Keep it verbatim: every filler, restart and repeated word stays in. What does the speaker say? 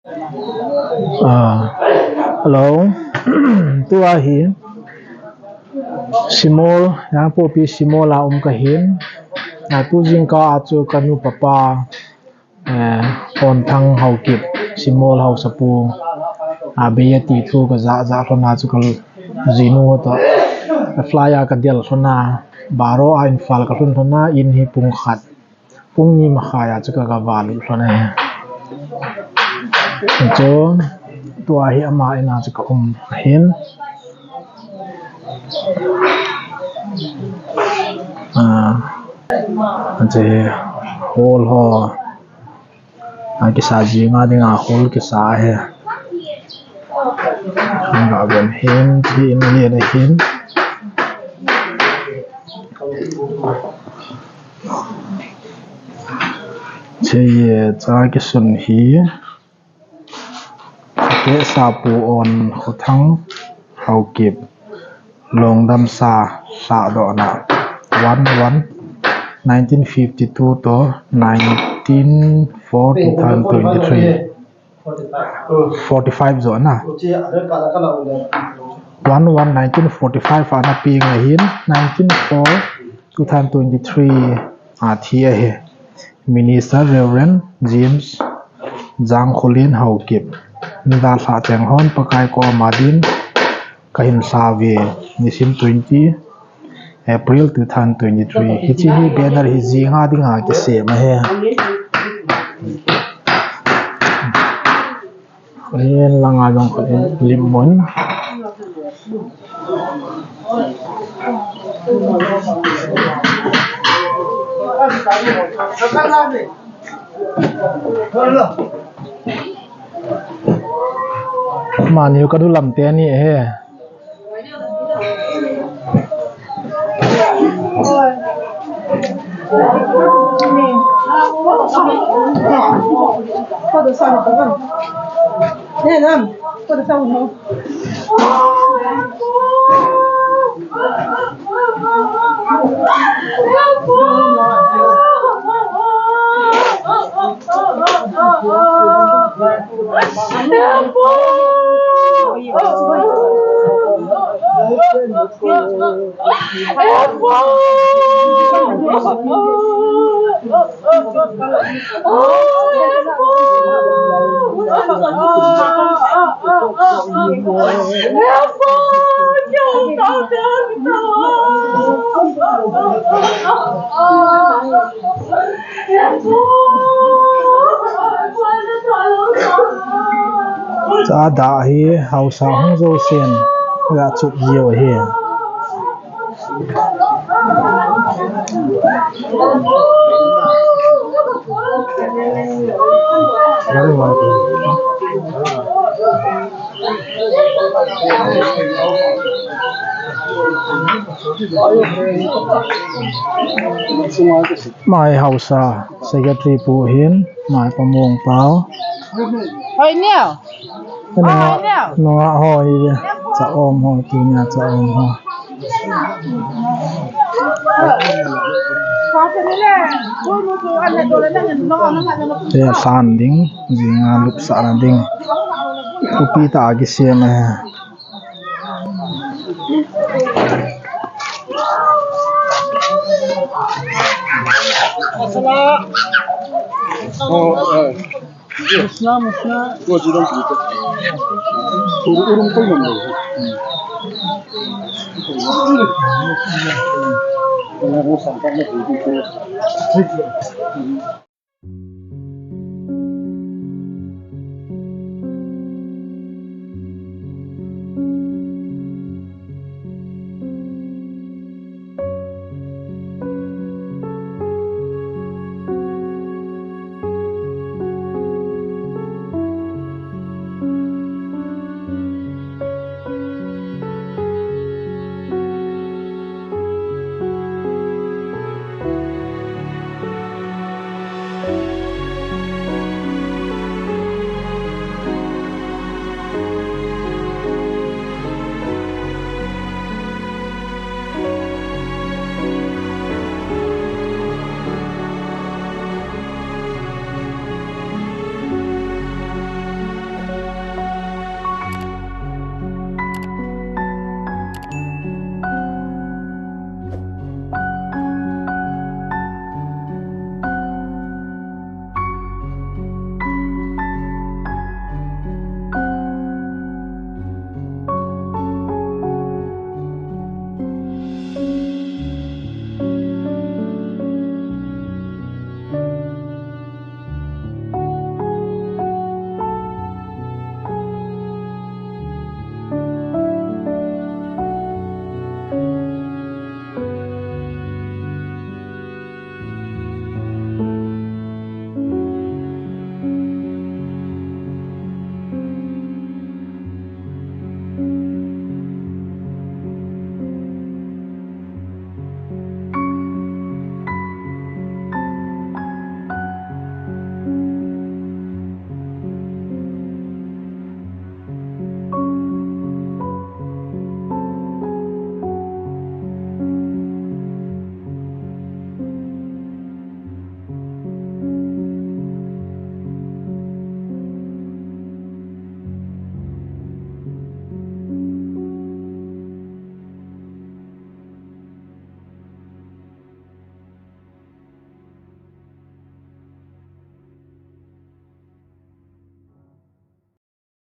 Ah, hello. Tua hi Simol, Yaingangpokpi Simol a um kahin. Ah, tu jingkah a chu kanu papa, eh, Honthang Haokip, Simol Haosapu, ah, bei ati thu kaja ja lhon a chu kajinu ho toh, ka fly a kadel lhon a, baro a Imphal kalhun lhon a, in hi pung khat, pung ni makhai a chu ka, kava lut lhon ahi. Chu, tua hi ama in a chu ka um ahin. Ah, ache, hall ho. Akisa jing a dinga hall kisa ahi. Anga ben hin, hi in lian ahin. Che ye cha kisun hi. Tehsa Pu Onkhotang Haokip, Longdamsa Lhahdohna, one one, nineteen fifty-two to nineteen four, two thousand twenty-three. Forty-five jo na. One one nineteen forty-five ana peng ahin, nineteen four, two thousand twenty-three a thi ahi. Minister Reverend James Jangkholin Haokip. Nidalhah cheng hon Pakai koma din kahin lhave, nisim twenty April two thousand twenty-three. Hiche hi banner hi jing a dinga kisem ahi. Ahin langa jong khat in lim mun. Mani u kadu lam te ni he. Cha dah hi haosa hung jousen ga chup jiu ahi. Mai haosa secretary pu hin, mai pamong pau. Hoi neo. Nunga, nunga ho hi ve. Cha om ho, tunia cha om ho. Te san ding, jinga lupsahna ding. Upi ta agi siam e. Masala. Oh, eh. Musna, musna. Tua ji dong pi ko. Urung, urung ko yong lo.